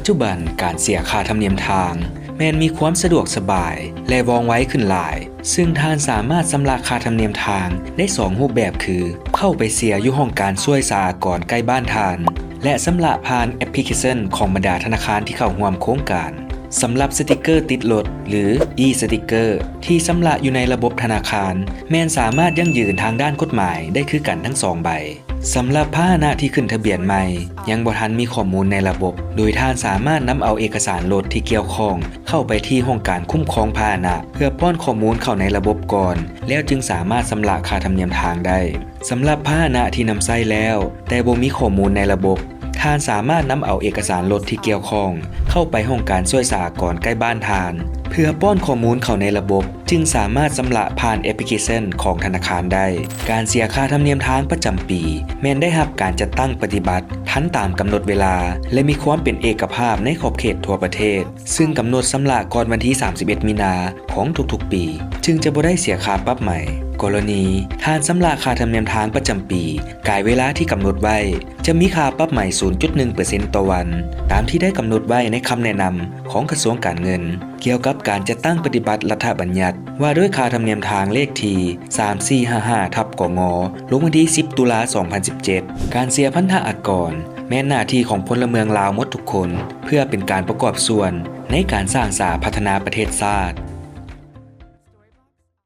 ປັດຈຸບັນການເສຍຄ່າທຳນຽມທາງ ແມ່ນມີຄວາມສະດວກສະບາຍ ແລະ ວ່ອງໄວຂຶ້ນຫຼາຍ, ຊຶ່ງທ່ານສາມາດຊຳລະຄ່າທຳນຽມທາງໄດ້ສອງຮູບແບບຄື ເຂົ້າໄປເສຍຢູ່ຫ້ອງການຊ່ວຍສາອາກອນໃກ້ບ້ານທ່ານ ແລະ ຊຳລະຜ່ານແອັບພລິເຄຊັນຂອງບັນດາທະນາຄານທີ່ເຂົ້າຮ່ວມໂຄງການ. ສຳລັບສະຕິກເກີຕິດລົດ ຫຼື ອີສະຕິກເກີ ທີ່ຊຳລະຢູ່ໃນລະບົບທະນາຄານ ແມ່ນສາມາດຢັ້ງຢືນທາງດ້ານກົດໝາຍໄດ້ຄືກັນທັງສອງໃບ. ສຳລັບພາຫະນະທີ່ຂຶ້ນທະບຽນໃໝ່ ຍັງບໍ່ທັນມີຂໍ້ມູນໃນລະບົບ ໂດຍທ່ານສາມາດນຳເອົາເອກະສານລົດທີ່ກ່ຽວຂ້ອງເຂົ້າໄປທີ່ຫ້ອງການຄຸ້ມຄອງພາຫະນະ ເພື່ອປ້ອນຂໍ້ມູນເຂົ້າໃນລະບົບກ່ອນ ແລ້ວຈຶ່ງສາມາດຊຳລະຄ່າທຳນຽມທາງໄດ້. ສຳລັບພາຫະນະທີ່ນຳໃຊ້ແລ້ວ ແຕ່ບໍ່ມີຂໍ້ມູນໃນລະບົບ, ທ່ານສາມາດນຳເອົາເອກະສານລົດທີ່ກ່ຽວຂ້ອງເຂົ້າໄປຫ້ອງການຊ່ວຍສາອາກອນໃກ້ບ້ານທ່ານ ເພື່ອປ້ອນຂໍ້ມູນເຂົ້າໃນລະບົບ ຈຶ່ງສາມາດຊຳລະຜ່ານແອັບພລິເຄຊັນຂອງທະນາຄານໄດ້. ການເສຍຄ່າທຳນຽມທາງປະຈຳປີ ແມ່ນໄດ້ຮັບການຈັດຕັ້ງປະຕິບັດທັນຕາມກຳນົດເວລາ ແລະ ມີຄວາມເປັນເອກະພາບໃນຂອບເຂດທົ່ວປະເທດ, ຊຶ່ງກຳນົດຊຳລະກ່ອນວັນທີສາມສິບເອັດ ມີນາຂອງທຸກໆປີ ຈຶ່ງຈະບໍ່ໄດ້ເສຍຄ່າປັບໃໝ. ກໍລະນີທ່ານຊຳລະຄ່າທຳນຽມທາງປະຈຳປີ ກາຍເວລາທີ່ກຳນົດໄວ້ ຈະມີຄ່າປັບໃໝສູນຈຸດໜຶ່ງເປີເຊັນຕໍ່ວັນ ຕາມທີ່ໄດ້ກຳນົດໄວ້ໃນຄຳແນະນຳຂອງກະຊວງການເງິນ ກ່ຽວກັບການຈັດຕັ້ງປະຕິບັດລັດຖະບັນຍັດວ່າດ້ວຍຄ່າທຳນຽມທາງ ເລກທີສາມສີ່ຫ້າຫ້າ ທັບ ກງ ລົງວັນທີສິບ ຕຸລາ ສອງພັນສິບເຈັດ. ການເສຍພັນທະອາກອນ ແມ່ນໜ້າທີ່ຂອງພົນລະເມືອງລາວໝົດທຸກຄົນ ເພື່ອເປັນການປະກອບສ່ວນໃນການສ້າງສາພັດທະນາປະເທດຊາດ.